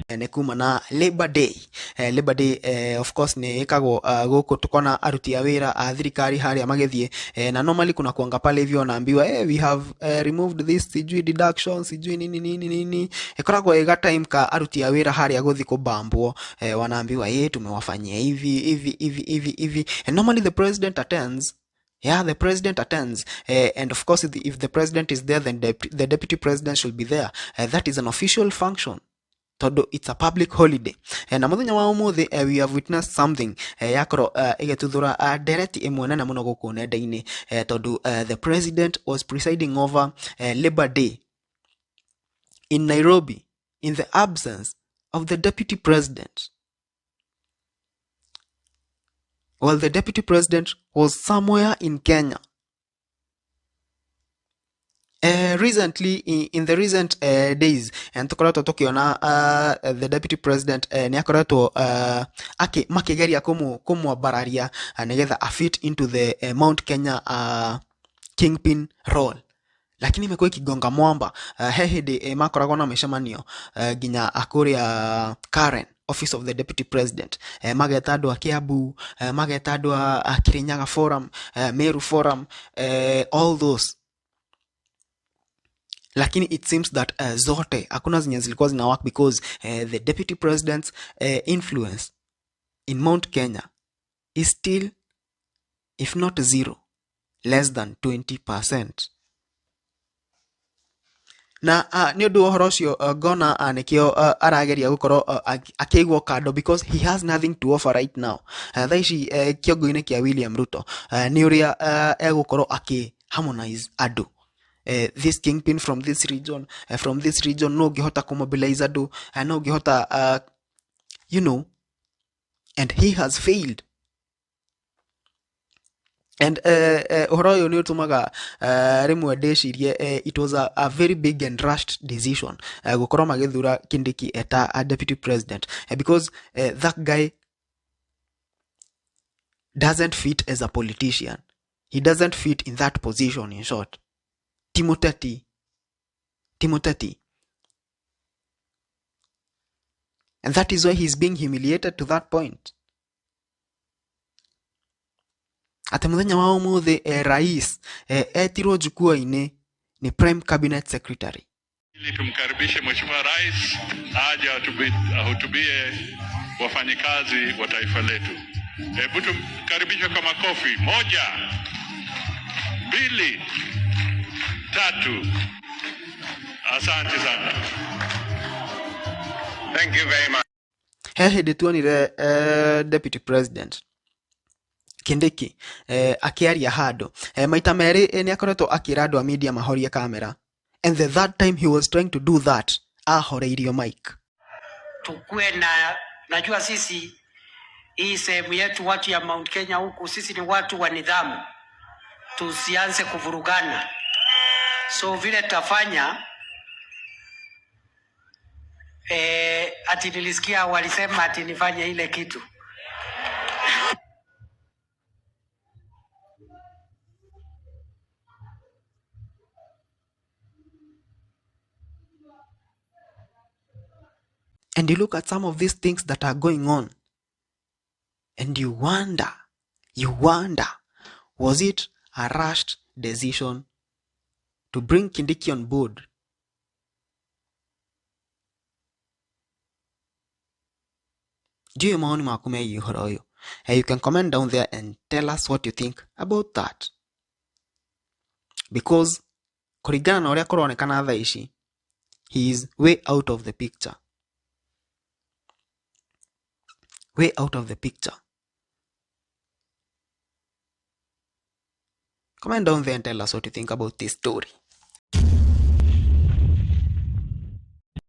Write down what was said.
nĩ kuma na Labor Day. Labor Day of course nĩ ĩkagwo gũkũ tukona aruti a wĩra a thirikari harĩa magĩthiĩ na normally kuna kuanga pale hivyo wanaambiwa we have removed this sijui deductions sijui nini ikoragwo ĩga time ka aruti a wĩra harĩa gũthi kubambwo wanaambiwa tumewafanyia hivi and normally the president attends. Yeah, the president attends, and of course, if the president is there, then the deputy president should be there. That is an official function. Todo it's a public holiday. Na muthenya wa umuthi we have witnessed something yakoro igetuthura direct imwe na muno guku nenda-ini todo the president was presiding over Labor Day in Nairobi in the absence of the deputy president. Well, the deputy president was somewhere in Kenya. Recently, in the recent days, and tukoretwo tukiona the deputy president ni akoretwo makigeria kumwambararia nigetha a fit into the Mount Kenya kingpin role, lakini imekuwa ikigonga mwamba. He hindi makoragwo na mĩcemanio nginya akuria Karen, office of the deputy president, mageta andu a Kiambu, mageta andu a Kirinyaga forum, Meru forum, all those. Lakini it seems that zote hakuna zenye zilikuwa zina work because the deputy president's influence in Mount Kenya is still, if not zero, less than 20%. Na ni undu uhoro ucio ngona nikio arageria gukorwo akigwo kando because he has nothing to offer right now. Tha ici kiongo-ini kia William Ruto ni uria egukorwo harmonize andu. This kingpin from this region no ngihota kumobilize andu, no ngihota and he has failed. And uhoro uyu ni utumaga rimwe ndecirie it was a very big and rushed decision gukorwo magithura Kindiki eta a deputy president because that guy doesn't fit as a politician. He doesn't fit in that position, in short. Timoteti. And that is why he's being humiliated to that point. Ate muthenya wa umuthi rais etirwo jukwaa-ini ni prime cabinet secretary. Ili tumkaribishe Mheshimiwa Rais aje ahutubie wafanyikazi wa taifa letu. Hebu tumkaribishe kwa makofi. 1, 2, 3. Asante sana. Thank you very much. Hindi tuonire deputy president Kindiki akiaria hado maita meri ni akoretwo akira andu a media mahorie kamera, and the third time he was trying to do that ahoreirio mic. Tukue najua sisi hii sehemu yetu watu ya Mount Kenya huku sisi ni watu wa nidhamu, tusianze kuvurugana. So vile tafanya ati nilisikia walisema ati nifanye ile kitu. And you look at some of these things that are going on and you wonder, was it a rushed decision to bring Kindiki on board? Do you maoni maku megiĩ ũhoro ũyũ? You can comment down there and tell us what you think about that. Because kũringana na ũrĩa kũronekana thaa ici, he is way out of the picture. Way out of the picture. Comment down there and tell us what you think about this story.